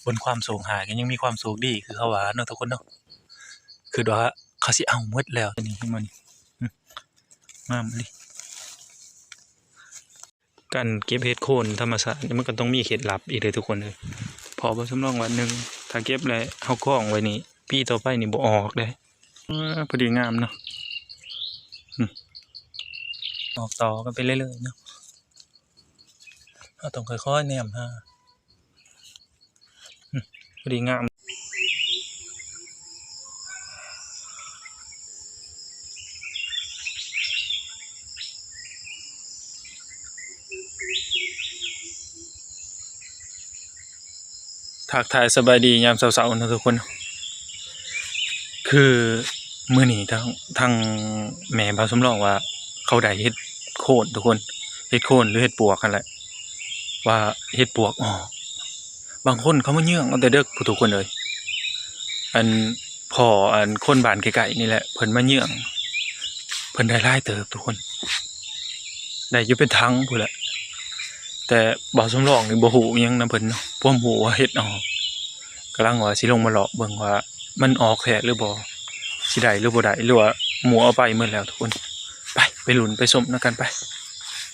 ບົນຄວາມໂຊກຮ້າຍກໍຍັງມີຄວາມໂຊກດີ ຄືເຂົາວ່າເນາະທຸກຄົນເນາະ. ຄິດວ່າເຂົາຊິເອົາໝົດແລ້ວ ນີ້ເຫັນບໍ່ນີ້ ອືມ ງາມອີ່ຫຼີ. ການເກັບເຫັດໂຄນທຳມະຊາດນີ້ ມັນກໍຕ້ອງມີເຄັດລັບອີກເດ້ທຸກຄົນເອີຍ. ເພາະວ່າສຳລອງວ່າ ໜຶ່ງ ຖ້າເກັບແລ້ວເຮົາກອງໄວ້ນີ້ ປີຕໍ່ໄປນີ້ບໍ່ອອກເດ້. ເອີ ພໍດີງາມເນາະ ອືມ ອອກຕໍ່ກັນໄປເລື້ອຍໆເນາະ. ເຮົາຕ້ອງຄ່ອຍໆແນມຫາ ອືມ ພໍດີງາມ. ທັກທາຍສະບາຍດີຍາມເຊົ້າໆເນາະທຸກຄົນ. ຄືມື້ນີ້ທາງ ທາງແມ່ບ່າວສຳລອງວ່າ ເຂົາໄດ້ເຫັດໂຄນທຸກຄົນ ເຫັດໂຄນ ຫຼື ເຫັດປວກຫັ້ນແຫຼະ ວ່າເຫັດປວກອອກ. ບາງຄົນເຂົາມາເຍື່ອງເອົາແຕ່ເດິກພຸ້ນທຸກຄົນເອີຍ. ອັນ ພໍ່ອັນຄົນບ້ານໃກ້ໆນີ້ແຫຼະ ເພິ່ນມາເຍື່ອງ ເພິ່ນໄດ້ຫຼາຍເຕີບທຸກຄົນ ໄດ້ຢູ່ເປັນຖັງພຸ້ນແຫຼະ. ແຕ່ບ່າວສຳລອງນີ້ບໍ່ຮູ້ຫຍັງນຳເພິ່ນເນາະ ພວມຮູ້ວ່າເຫັດອອກ ກຳລັງວ່າຊິລົງມາເລາະເບິ່ງວ່າມັນອອກແທ້ຫຼືບໍ່ ຊິໄດ້ຫຼືບໍ່ໄດ້ ຫຼືວ່າໝູ່ເອົາໄປໝົດແລ້ວທຸກຄົນ. ໄປ ໄປລຸ້ນໄປຊົມນຳກັນໄປ.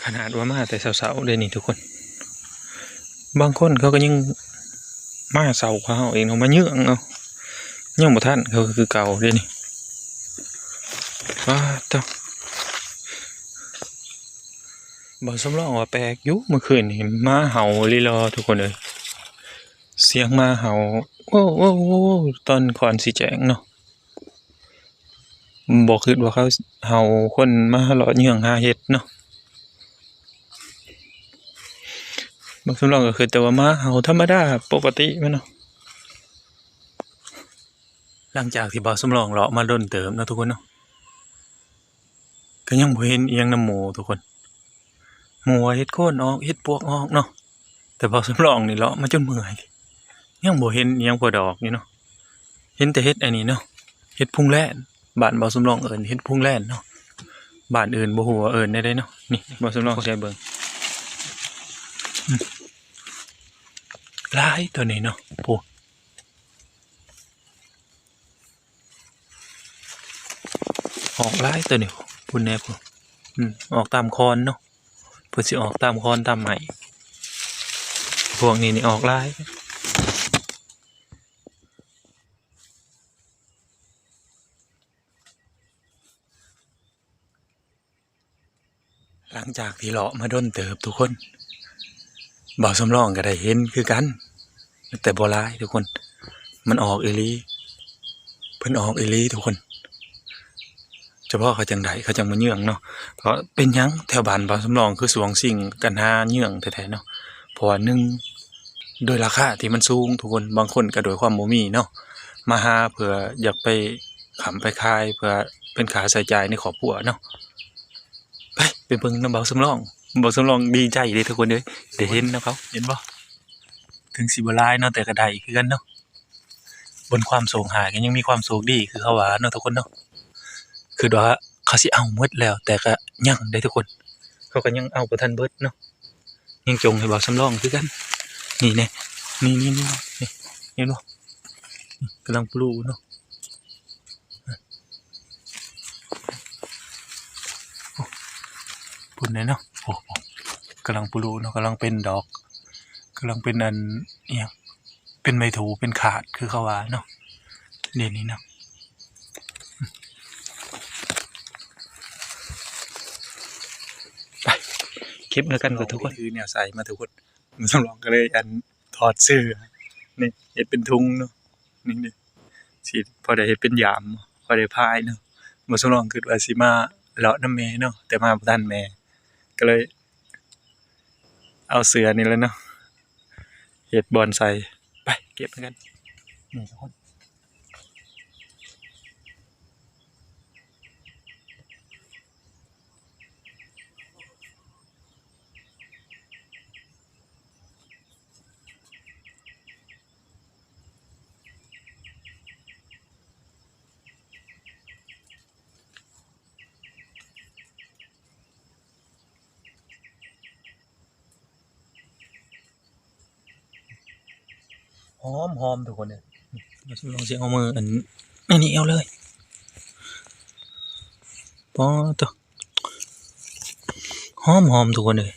ຂະໜາດວ່າມາແຕ່ເຊົ້າໆເດ້ນີ້ທຸກຄົນ ບາງຄົນເຂົາກໍຍັງມາເຊົ້າກວ່າເຮົາອີກເນາະ ມາເຍື່ອງເອົາ ຍັງບໍ່ທັນ ເຂົາກໍຄືເກົ່າເດ້ນີ້. ປາດໂທ້ ບ່າວສຳລອງວ່າແປກຢູ່ ມື້ຄືນນີ້ໝາເຫົ່າອີ່ຫຼີຫຼໍ ທຸກຄົນເອີຍ ສຽງໝາເຫົ່າ ໂອ້ ໂອ້ ໂອ້ ຕອນກ່ອນຊິແຈ້ງເນາະ. ບໍ່ຄິດວ່າເຂົາ ເຮົາຄົນມາເລາະເຍື່ອງຫາເຫັດເນາະ. ບາງສ່ວນລາວກໍຄິດແຕ່ວ່າໝາເຫົ່າທຳມະດາປົກກະຕິມັນເນາະ. ຫຼັງຈາກທີ່ບ່າວສຳລອງເລາະມາດົນເຕີບເນາະທຸກຄົນເນາະ ກໍຍັງບໍ່ເຫັນອີ່ຫຍັງນຳໝູ່ທຸກຄົນ. ໝູ່ວ່າເຫັດໂຄນອອກ ເຫັດປວກອອກເນາະ ແຕ່ບ່າວສຳລອງນີ້ເລາະມາຈົນເມື່ອຍ ຍັງບໍ່ເຫັນອີ່ຫຍັງພໍດອກຢູ່ເນາະ. ເຫັນແຕ່ເຫັດອັນນີ້ເນາະ ເຫັດພຸງແລ່ນ ບ້ານບ່າວສຳລອງເອີ້ນເຫັດພຸງແລ່ນເນາະ ບ້ານອື່ນບໍ່ຮູ້ວ່າເອີ້ນແນວໃດເນາະ. ນີ້ບ່າວສຳລອງຊິໃຫ້ເບິ່ງ ອືມ ຫຼາຍໂຕນີ້ເນາະ ໂອ້ ອອກຫຼາຍໂຕນີ້ ພຸ້ນແດ່ພຸ້ນ ອືມ ອອກຕາມຄອນເນາະ ເພິ່ນຊິອອກຕາມຄອນຕາມໄມ້ ພວກນີ້ນີ້ອອກຫຼາຍ. ຫຼັງຈາກທີ່ເລາະມາດົນເຕີບທຸກຄົນ ບ່າວສຳລອງກໍໄດ້ເຫັນຄືກັນ ແຕ່ບໍ່ຫຼາຍທຸກຄົນ ມັນອອກອີ່ຫຼີ ເພິ່ນອອກອີ່ຫຼີທຸກຄົນ. ສະເພາະເຂົາຈັ່ງໄດ້ ເຂົາຈັ່ງມາເຍື່ອງເນາະ ເພາະເປັນຫຍັງແຖວບ້ານບ່າວສຳລອງຄືຊ່ວງຊິງກັນຫາເຍື່ອງແທ້ໆເນາະ. ເພາະວ່າໜຶ່ງ ໂດຍລາຄາທີ່ມັນສູງທຸກຄົນ ບາງຄົນກໍໂດຍຄວາມບໍ່ມີເນາະ ມາຫາເພື່ອຢາກໄປຄ້ຳໄປຂາຍ ເພື່ອເປັນຄ່າໃຊ້ຈ່າຍໃນຄອບຄົວເນາະ. ໄປ ໄປເບິ່ງນຳບ່າວສຳລອງ ບ່າວສຳລອງດີໃຈເດ້ທຸກຄົນເອີຍ ໄດ້ເຫັນນຳເຂົາ ເຫັນບໍ່? ເຖິງຊິບໍ່ຫຼາຍເນາະ ແຕ່ກໍໄດ້ຄືກັນເນາະ. ບົນຄວາມໂຊກຮ້າຍກໍຍັງມີຄວາມໂຊກດີ ຄືເຂົາວ່າເນາະທຸກຄົນເນາະ. ຄິດວ່າເຂົາຊິເອົາໝົດແລ້ວ ແຕ່ກໍຍັງເດ້ທຸກຄົນ ເຂົາກໍຍັງເອົາບໍ່ທັນເບິດເນາະ ຍັງຈົ່ງໃຫ້ບ່າວສຳລອງຄືກັນ. ນີ້ແນ່ ນີ້ໆໆ ນີ້ ເຫັນບໍ່? ກຳລັງປູເນາະ ພຸ້ນແຫຼະເນາະ ໂອ້ ກຳລັງປູເນາະ ກຳລັງເປັນດອກ ກຳລັງເປັນອັນ ອີ່ຫຍັງ ເປັນໄມ້ຖູເປັນຂາດ ຄືເຂົາວ່າເນາະ ດຽວນີ້ເນາະ. ໄປ ເກັບນຳກັນກ່ອນທຸກຄົນ ຖືແນວໃສ່ມາທຸກຄົນ ສຳລອງກໍເລີຍອັນ ຖອດເສື້ອ ນີ້ເຮັດເປັນທຸງເນາະ ນີ້ ນີ້ ຊິພໍໄດ້ເຮັດເປັນຢາມ ພໍໄດ້ພາຍເນາະ. ບ່າວສຳລອງຄິດວ່າຊິມາເລາະນຳແມ່ເນາະ ແຕ່ມາບໍ່ທັນແມ່ ກໍເລີຍເອົາເສື້ອນີ້ແຫຼະເນາະ ເຮັດບ່ອນໃສ່. ໄປ ເກັບນຳກັນ ນີ້ທຸກຄົນ. ຫອມໆ ທຸກຄົນເອີຍ. ລອງຊິເອົາມືອັນ ອັນນີ້ເອົາເລີຍ. ປາດໂທ້ ຫອມໆ ທຸກຄົນເອີຍ.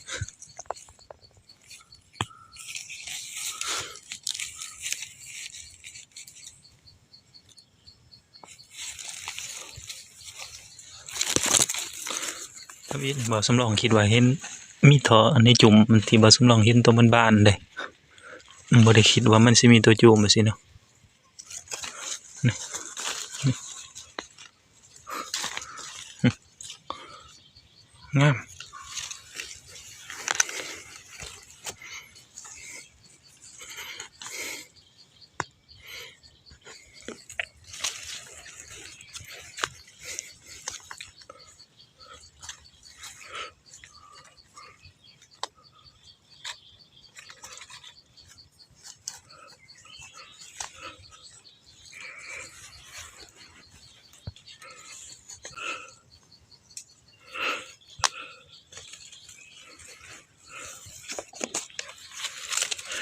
ທຳອິດ ບ່າວສຳລອງຄິດວ່າເຫັນມີທໍ່ອັນໃນຈຸ່ມ ທີ່ບ່າວສຳລອງເຫັນຕົວມັນບານເດ້ ບໍ່ໄດ້ຄິດວ່າມັນຊິມີຕົວຈຸ່ມຈັ່ງຊີ້ເນາະ. ນີ້ ນີ້ ງາມ.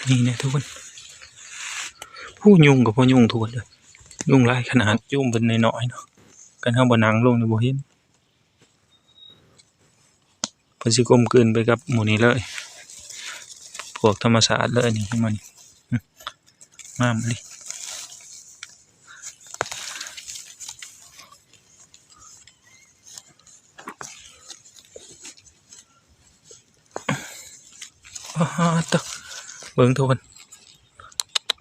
ນີ້ນະທຸກຄົນ ໂອ້ ຍຸງກໍພໍຍຸງທຸກຄົນເອີຍ ຍຸງຫຼາຍຂະໜາດ. ຈຸ່ມເພິ່ນນ້ອຍໆເນາະ ຄັນເຮົາບໍ່ນັ່ງລົງນີ້ບໍ່ເຫັນ. ເພິ່ນຊິກົມກືນໄປກັບໝູ່ນີ້ເລີຍ ພວກທຳມະຊາດເລີຍ. ນີ້ເຫັນບໍ່ນີ້ ງາມອີ່ຫຼີ. ອາ ໂທ້ ເບິ່ງທຸກຄົນ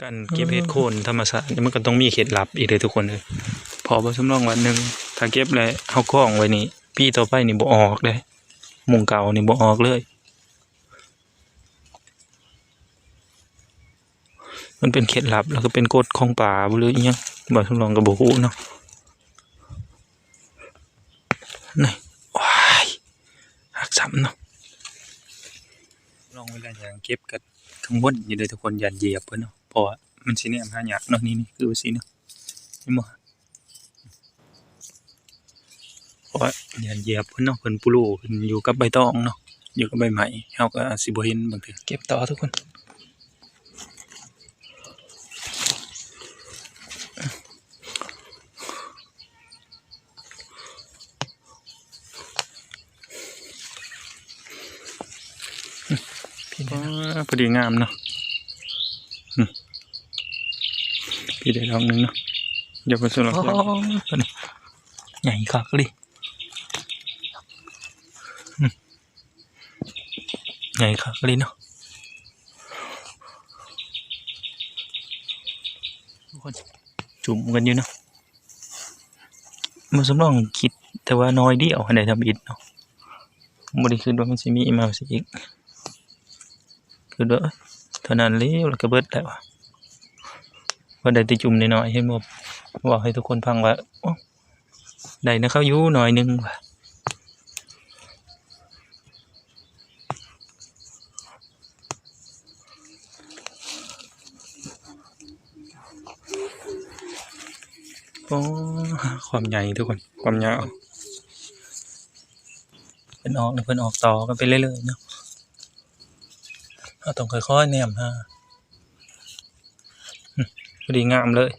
ການເກັບເຫັດໂຄນທຳມະຊາດນີ້ ມັນກໍຕ້ອງມີເຄັດລັບອີກເດ້ທຸກຄົນເອີຍ. ເພາະວ່າສຳລອງວ່າ ໜຶ່ງ ຖ້າເກັບແລ້ວເຮົາກອງໄວ້ນີ້ ປີຕໍ່ໄປນີ້ບໍ່ອອກເດ້ ໝູ່ເກົ່ານີ້ບໍ່ອອກເລີຍ. ມັນເປັນເຄັດລັບ ແລ້ວກໍເປັນກົດຂອງປ່າບໍ່ ຫຼືອີ່ຫຍັງ ບ່າວສຳລອງກໍບໍ່ຮູ້ເນາະ. ນີ້ ວ້າຍ ຫັກຊ້ຳເນາະ. ລອງເວລາຍ່າງເກັບກໍກັງວົນຢູ່ເດ້ທຸກຄົນ ຢ້ານຢຽບເພິ່ນເນາະ ເພາະວ່າມັນຊິແນມຫາຍາກເນາະ. ນີ້ໆ ຄືວ່າຊີ້ເນາະ ເຫັນບໍ່? ເພາະວ່າຢ້ານຢຽບເພິ່ນເນາະ ເພິ່ນປູໂລ ເພິ່ນຢູ່ກັບໃບຕອງເນາະ ຢູ່ກັບໃບໄມ້ ເຮົາກໍອາດຊິບໍ່ເຫັນບາງເທື່ອ. ເກັບຕໍ່ທຸກຄົນ ພຽງໃດເນາະ ອາ ພໍດີງາມເນາະ. ອືມ ພຽງໃດດອກໜຶ່ງເນາະ ດຽວໄປສູ່ລອກ ໂອ້ ໃຫຍ່ຄັກອີ່ຫຼີ. ອືມ ໃຫຍ່ຄັກອີ່ຫຼີເນາະ ທຸກຄົນ ຈຸ່ມກັນຢູ່ເນາະ. ບໍ່ ສຳລອງຄິດແຕ່ວ່າໜ່ວຍດຽວຫັ້ນໃດທຳອິດເນາະ ບໍ່ໄດ້ຄິດວ່າມັນຊິມີມາຊິອີກ ຄິດວ່າເທົ່ານັ້ນແລ້ວ ແລ້ວກໍເບິດແລ້ວ ວ່າໄດ້ແຕ່ຈຸ່ມນ້ອຍໆ. ເຫັນບໍ່ ເວົ້າໃຫ້ທຸກຄົນຟັງວ່າ ໂອ້ ໄດ້ນຳເຂົາຢູ່ໜ້ອຍໜຶ່ງວ່າ. ໂອ້ ຄວາມໃຫຍ່ທຸກຄົນ ຄວາມຍາວ ເພິ່ນອອກ ເພິ່ນອອກຕໍ່ກັນໄປເລື້ອຍໆເນາະ ເຮົາຕ້ອງຄ່ອຍໆແນມຫາ. ອືມ ພໍດີງາມເລີຍ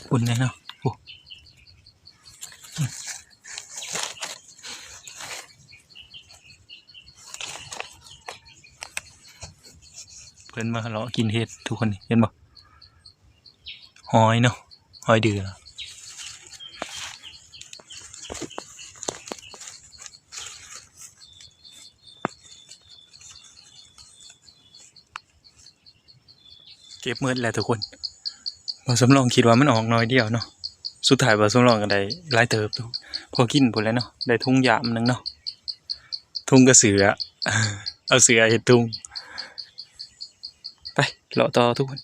ອຸ່ນແນ່ເນາະ. ໂອ້ ອືມ ເພິ່ນມາເລາະກິນເຫັດທຸກຄົນ ນີ້ເຫັນບໍ່? ຫອຍເນາະ ຫອຍເດືອ ເກັບໝົດແລ້ວທຸກຄົນ. ບ່າວສຳລອງຄິດວ່າມັນອອກໜ້ອຍດຽວເນາະ ສຸດທ້າຍບ່າວສຳລອງກໍໄດ້ຫຼາຍເຕີບ ພໍກິນພຸ້ນແຫຼະເນາະ ໄດ້ຖົງຢາມໜຶ່ງເນາະ ຖົງກັບເສື້ອ ເອົາເສື້ອເຮັດຖົງ. ໄປ ເລາະຕໍ່ທຸກຄົນ.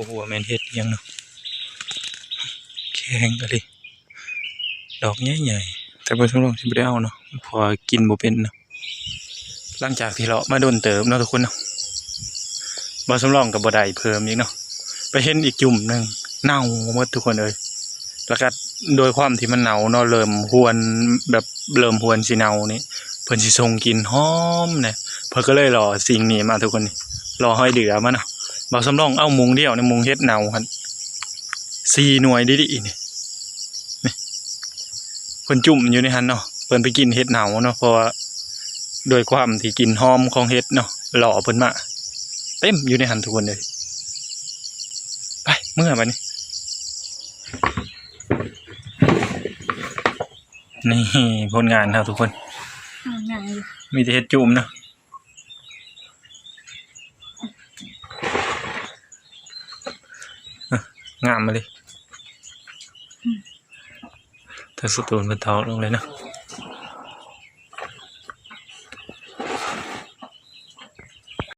ບໍ່ຮູ້ວ່າແມ່ນເຫັດອີ່ຫຍັງເນາະ ແຂງອີ່ຫຼີ ດອກໃຫຍ່ໆ ແຕ່ບໍ່ສຳລອງຊິບໍ່ໄດ້ເອົາເນາະ ເພາະວ່າກິນບໍ່ເປັນເນາະ. ຫຼັງຈາກທີ່ເລາະມາດົນເຕີບເນາະທຸກຄົນເນາະ ບໍ່ສຳລອງກໍບໍ່ໄດ້ເພີ່ມອີກເນາະ ໄປເຫັນອີກຈຸ່ມໜຶ່ງເນົ່າໝົດທຸກຄົນເອີຍ. ແລ້ວກໍໂດຍຄວາມທີ່ມັນເນົ່າເນາະ ເລີ່ມຮວນ ແບບເລີ່ມຮວນຊິເນົ່ານີ້ ເພິ່ນຊິສົ່ງກິ່ນຫອມແດ່ ເພິ່ນກໍເລີຍຫຼໍ່ສິ່ງນີ້ມາທຸກຄົນ ຫຼໍ່ຫອຍເດືອມາເນາະ. ບ່າວສຳລອງເອົາມຸງດຽວນີ້ ມຸງເຫັດເນົ່າຫັ້ນ ສີ່ໜ່ວຍດີໆ ນີ້ ນີ້ ເພິ່ນຈຸ່ມຢູ່ໃນຫັ້ນເນາະ ເພິ່ນໄປກິນເຫັດເນົ່າເນາະ ເພາະວ່າດ້ວຍຄວາມທີ່ກິ່ນຫອມຂອງເຫັດເນາະ ຫຼໍ່ເພິ່ນມາ ເຕັມຢູ່ໃນຫັ້ນທຸກຄົນເອີຍ. ໄປ ເມືອບາດນີ້ ນີ້ຜົນງານເຮົາທຸກຄົນ ງາມຢູ່ ມີແຕ່ເຫັດຈຸ່ມເນາະ ງາມມາເລີຍ ອືມ ທາງສະຕູນເພິ່ນຖອກລົງເລີຍເນາະ.